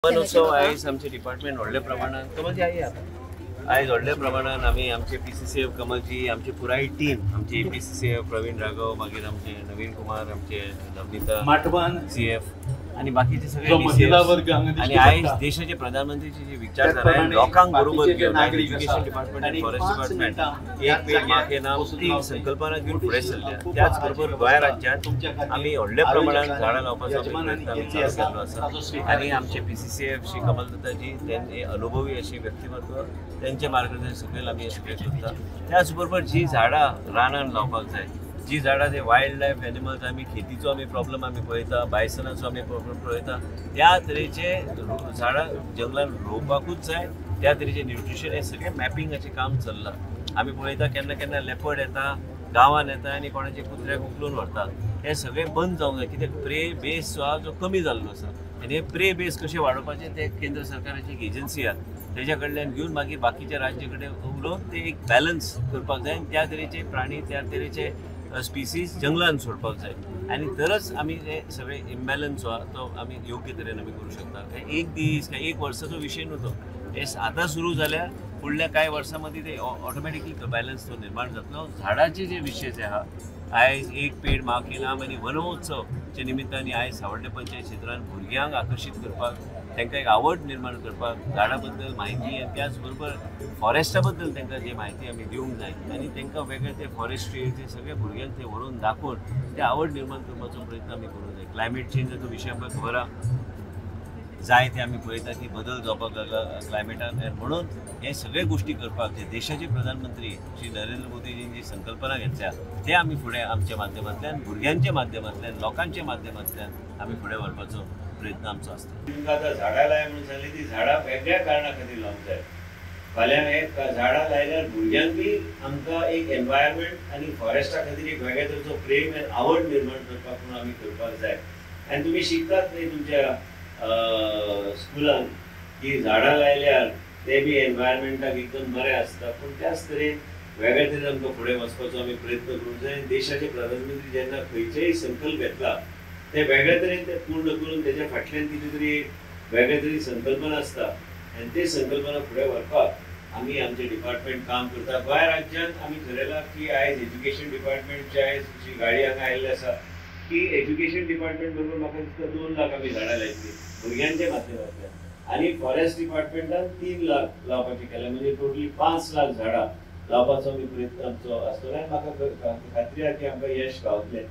One उत्सव आयज आमचे डिपार्टमेंट व्हडल्या प्रमाणात कमलजी आई आयज व्हडल्या प्रमाणात आमी आमचे PCCF Kamalji, आमची पुराय टीम, आमचे PCCF Praveen Raghav, मागीर आमचे नवीन कुमार, आमचे नवनीता माटवान CF आनी बाकीचे सगळे महिला वर्ग आनी आयज देशाचे प्रधानमंत्रीची जी विचारधारा आहे लोकांक बरोबर घेवन एज्युकेशन डिपार्टमेंट आनी फॉरेस्ट डिपार्टमेंट एक पेड माँ के नाम ती संकल्पना घेवन फुडें सरल्या. त्याच बरोबर गोंय राज्यांत आमी व्हडल्या प्रमाणात झाडां लावपाचो प्रयत्न आमी चालू केल्लो आसा आनी आमचे PCCF Shri Kamal दत्ताजी त्यांचे अनुभवी अशी व्यक्तिमत्व त्यांचे मार्गदर्शन सकयल आमी हें सगळें करता. त्याच बरोबर जी झाडां रानान लावपाक जाय, जी झाडां ते वायल्ड लायफ एनिमल्स आमी खेतीचो आमी प्रॉब्लम आमी पळयता, बायसनाचो आमी प्रॉब्लम पळयता, त्या तरेचे झाडां जंगलान रोवपाकूच जाय. त्या तरेचे न्युट्रिशन हे सगळें मॅपिंगाचें काम चल्लां. आमी पळयता केन्ना केन्ना लेपर्ड येता गांवान येता आनी कोणाचे कुत्र्याक उखलून व्हरता. हें सगळें बंद जावंक जाय कित्याक प्रे बेस जो आहा जो कमी जाल्लो आसा आनी हे प्रे बेस कशें वाडोवपाचें ते केंद्र सरकाराची एक एजन्सी आहा तेज्या कडल्यान घेवन मागीर बाकीच्या राज्य कडेन उलोवन ते एक बॅलन्स करपाक जाय आनी त्या तरेचे प्राणी त्या तरेचे स्पिसीज जंगलान सोडपाक जाय आनी तरच आमी हे सगळे इम्बॅलन्स जो आहा तो आमी योग्य तरेन आमी करूं शकता. एक दीस काय एक वर्साचो विशय न्हू तो, हे आतां सुरू जाल्यार फुडल्या कांय वर्सां मदीं ते ऑटोमॅटिकली बॅलन्स तो निर्माण जातलो. झाडाचे जे विशय जे आहा आयज एक पेड माँ के नाम आनी वनमहोत्सवच्या निमित्तान आयज सावड्डें पंचायत क्षेत्रान भुरग्यांक आकर्शीत करपाक, तांकां एक आवड निर्माण करपाक झाडां बद्दल म्हायती आनी त्याच बरोबर फॉरेस्टा बद्दल तांकां जी म्हायती आमी दिवंक जाय आनी तांकां वेगळे ते फॉरेस्ट्री ते सगळे भुरग्यांक ते व्हरून दाखोवन ते आवड निर्माण करपाचो प्रयत्न आमी करूंक जाय. क्लायमेट चेंजाचो विशय आमकां खबर आहा, जाय ते आमी पळयता की बदल जावपाक लागला क्लायमेटान, म्हणून हे सगळे गोश्टी करपाक जे देशाचे प्रधानमंत्री श्री नरेंद्र मोदीजींनी जी संकल्पना घेतल्या ते आमी फुडें आमच्या माध्यमांतल्यान, भुरग्यांच्या माध्यमांतल्यान, लोकांच्या माध्यमांतल्यान आमी फुडें व्हरपाचो प्रयत्न आमचो आसता. तुमकां आतां झाडां लाय म्हणून सांगली ती झाडां वेगळ्या कारणा खातीर लावंक जाय. फाल्यां एक झाडां लायल्यार भुरग्यांक बी आमकां एक एनवायरमेंट आनी फॉरेस्टा खातीर एक वेगळ्या तरेचो प्रेम आनी आवड निर्माण करपाक म्हणून आमी करपाक जाय. आनी तुमी शिकतात न्ही तुमच्या स्कुलान की झाडां लायल्यार ते बी एनवायरमेंटाक एकदम बरें आसता, पूण त्याच तरेन वेगळ्या तरेन आमकां फुडें वचपाचो आमी प्रयत्न करूंक जाय. देशाचे प्रधानमंत्री जेन्ना खंयचेय संकल्प घेतला ते वेगळ्या तरेन ते पूर्ण करून तेज्या फाटल्यान कितें तरी वेगळे तरी संकल्पना आसता आनी ते संकल्पना फुडें व्हरपाक आमी आमचें डिपार्टमेंट काम करता. गोंय राज्यांत आमी थरयलां की आयज एज्युकेशन डिपार्टमेंटचे आयज जी गाडी हांगा आयिल्ली आसा की एज्युकेशन डिपार्टमेंट बरोबर म्हाका दिसता 2 लाख आमी झाडां लायतली भुरग्यांच्या माध्यमांतल्यान आनी फॉरेस्ट डिपार्टमेंटान 3 लाख लावपाचें केलें, म्हणजे टोटली 5 लाख झाडां लावपाचो आमी प्रयत्न आमचो आसतलो आनी म्हाका खात्री आहा की आमकां यश गावतलें.